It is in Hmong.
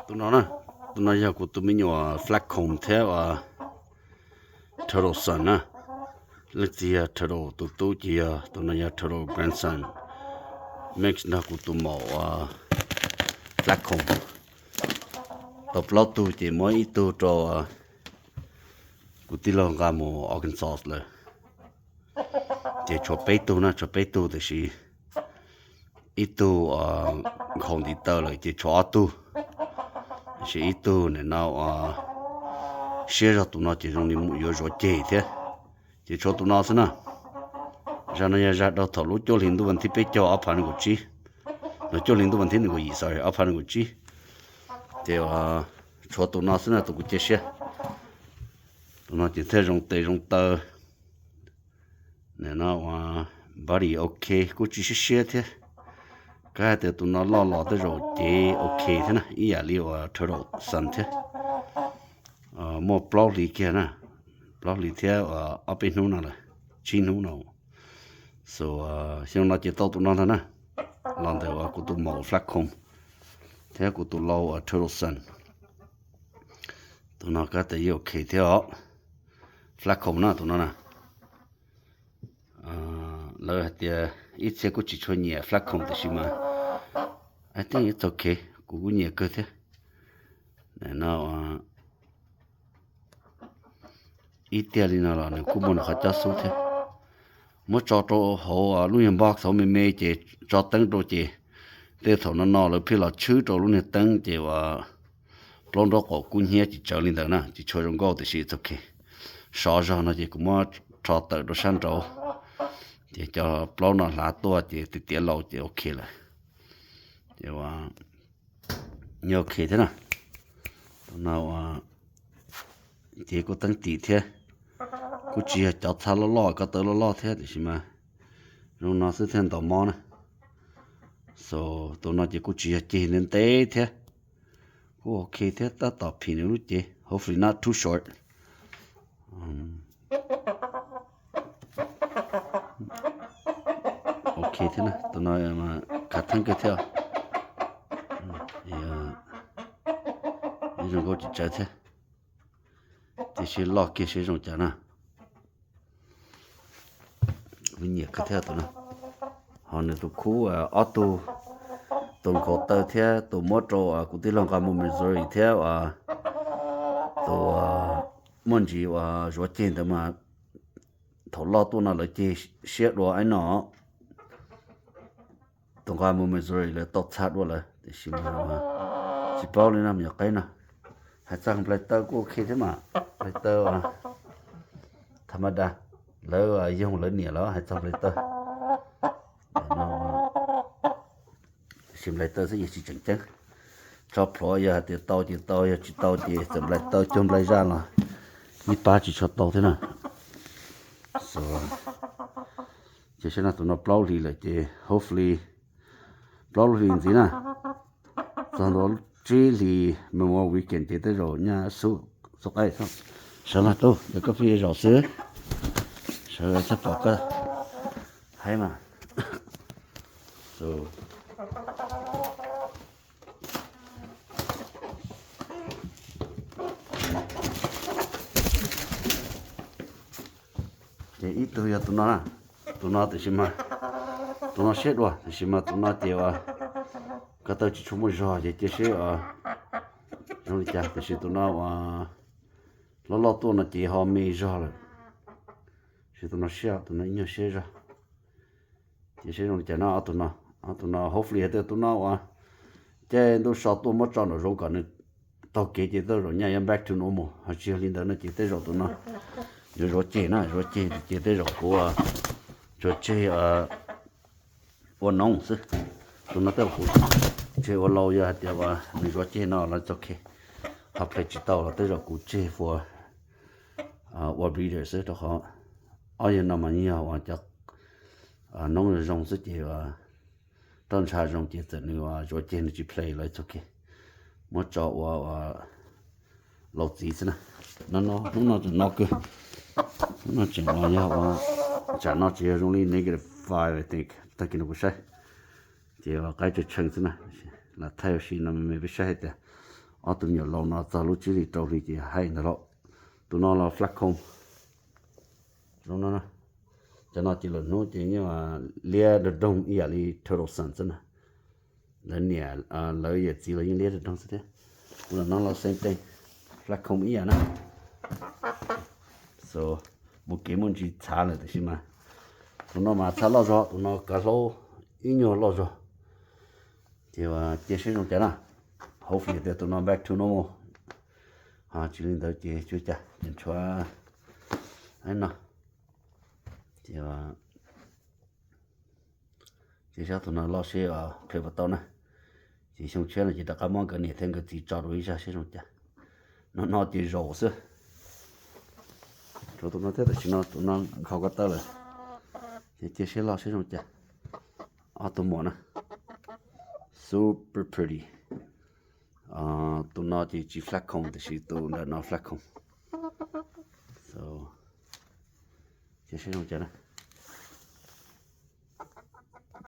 Tus no na, tus no yog kuv tus me nyuam Flat Comb thiab uas Turtle Son na. Leej txiv yog Turtle, tus tub ces yog tus no yog Turtle Grandson mix nrog kuv tus maum uas Flat Comb. Tau plaub tug ces muab ib tug rau kuv tij laug nqa mus Arkansas lawm. Ces tshuav peb tug na, tshuav peb tug tiam sis ib tug nkhaus ntiv taw lawm ces tshuav ob tug. Tiam sis ib tug nim no uas siab zog tus no ces zoo li yuav zuav ceg thiab. Ces tshuav tus no xwb na. Zag no yog zag rau thaum lub cuaj hlis ntuj vas thib peb caug ob phav nees nkaum tsib, no cuaj hlis ntuj vas thib nees nkaum yim, sorry, ob phav nees nkaum tsib. Ces uas tshuav tus no xwb na tus kuv cia siab. Tus no ces thiaj zoo tes zoo taw. Nim no uas body ok, kuj tsis siab siab thiab. Kab hais tias tus no loj los tej zaum cev ok thiab na, ib yam li uas Turtle Son thiab. Muaj plaub hlis kiag na, plaub hlis thiab ob peb hnub no lawm, tsib hnub no. So xyoo no ces tau tus no ntag na, los ntawm uas kuv tus maum Flat Comb thiab kuv tus lau uas Turtle Son. Tus no kab tes yeej ok thiab os. Flat Comb na tus no na. Lawv hais tias ib txhia kuj tsis tshua nyiam Flat Comb tiam sis mas I think it's ok, kuv kuj nyiam kawg thiab. No ib tiag li no los nws kuj muaj nws qhov cob xub thiab. Muab tso rau hauv lub nyuag box hauv me me ces tso teeb rau ces tej thaum no no lawv pheej los tshwb rau lub niag teeb ces uas plaub nraub qaum kub hnyiab tsis tsawv li ntawd na, tsis tshua zoo nkauj tiam sis it's ok. Sov zog no ces kuv muab rho tawm rau sab nraud ces cov plaub no hlav tuaj ces tiav tiav laus ces ok lawm. Ces uas nyob ok thiab na. Tus no uas cev kuj teeb tim thiab, kuj tsis yog cov txha loj loj, ko taw loj loj thiab tiam sis mas zoo no xwb thiaj ntaus mob na. So tus no ces kuj tsis yog ceg ntev ntev thiab, kuj ok thiab, tab tom phim nws lub cev, hopefully not too short. Ok thiab na, tus no khav theeb kawg thiab. Ib zoo nkauj tsis tsawg thiab, tiam sis loj kiag seb zoo cas na. Kuv nyiam kawg thiab tus no. Ho nws tus khub ob tug, tus nkhaus taw thiab tus muab rau kuv tij laug nqa mus Missouri thiab uas tus muaj ntsis uas zuav ceg ntawd mas thaum loj tuaj no lawv ceg siab dua ib no. Tus nqa mus Missouri lawv tau txha dua lawm tiam sis mas tsis paub li no me nyuam qaib no. Hais txog nplais taw kuj ok thiab mas, nplais taw tha ma da, lawv yoog lawv niam lawv hais txog nplais taw. Tiam sis nplais taw xwb yeej tsis tseem ceeb. Tso plhuav yog hais tias tau ces tau, yog tsis tau ces txawm nplais taw cuag nplais zaj los ib pab tsis tshua tau thiab na. Ces saib no tus no plaub hlis lawm ces hopefully plaub hlis ntxiv na, txog ntua tsib hlis Memorial Weekend ces tej zaum nyaj xub xub qaib sawv los tub cov koj fij zaum xwb, sawv txhaj pom koj haib mas. Ces ib tug yog tus no, tus no tiam sis mas, tus no siab dua tiam sis mas tus no ces uas ko taw tsis tshua muaj zog ces cia seb zoo li cas tiam sis tus no uas loj loj tuaj no ces ho me zog lawm. Sis tus no siab, tus no ib nyuag siab zog. Ces seb zoo li cas no ob tug no, ob tug no hopefully hais tias tus no uas caij ntuj so tuaj muab tso nraum zoov kom nws taug kev ces tej zaum nyaj yuav back to normal, ho tsis yog li ntawd no ces tej zaum tus no yuav zuav ceg na, zuav ceg ces tej zaum kuv zuav tseg ua noob xwb. Tus no tej zaum kuv tseg ua lau, yog hais tias uas nws zuav ceg no los ok, ho play tsis tau los tej zaum kuv tseg ua ua breeder xwb rau qhov ob yawg no mas yog uas cov noob zoo xwb ces toj ntsha zoo ces txawm nws zuav ceg nws tsis play los it's ok, muab tso ua lau txiv xwb na. No no hnub no tseem no kawg, hnub no tseem uas yog ua, tsam no tseem yog zoo li negative five I think tag kis no kuv saib, ces qaib tsawg tsheej xwb na. Lam thaij ua si no me me peb saib hais tias Ob tug me nyuam laus no txog lub tsib hlis rau hli ces haib ntag lauj. Tus no los Flacon. Cov no ces lawm hnub ces yeej liab nrog nroog ib yam li Turtle Son xwb na. Lawv niam lawv yawm txiv los yeej liab nrog nroog xwb thiab. Tus no los same thing, Flacon ib yam na. So, mus kev muaj ntsis txhav lawm tiam sis mas tus no mas txhaj loj zog, tus no kav hlaub ib nyuag loj zog. Ces cia seb zoo cas na. Hopefully tias tus no back to normal. Ho tsis li ntawd ces tsis ua cas, ces ntshuav no. Ces cia seb tus no loj seb play puas tau na. Ces xyoo tshiab no ces rov qab muab nkawd niam thiab nkawd txiv tso rau ib zaj seb zoo cas. No no ces zaum xwb. Tshuav tus no thiab, tam sim no tus no nkhaus ko taw lawm. Ces cia seb loj seb zoo cas. Ob tug muam na, super pretty. Tus no ces tsis Flacon tiam sis tus ntawm no Flacon. So, cia seb zoo cas na.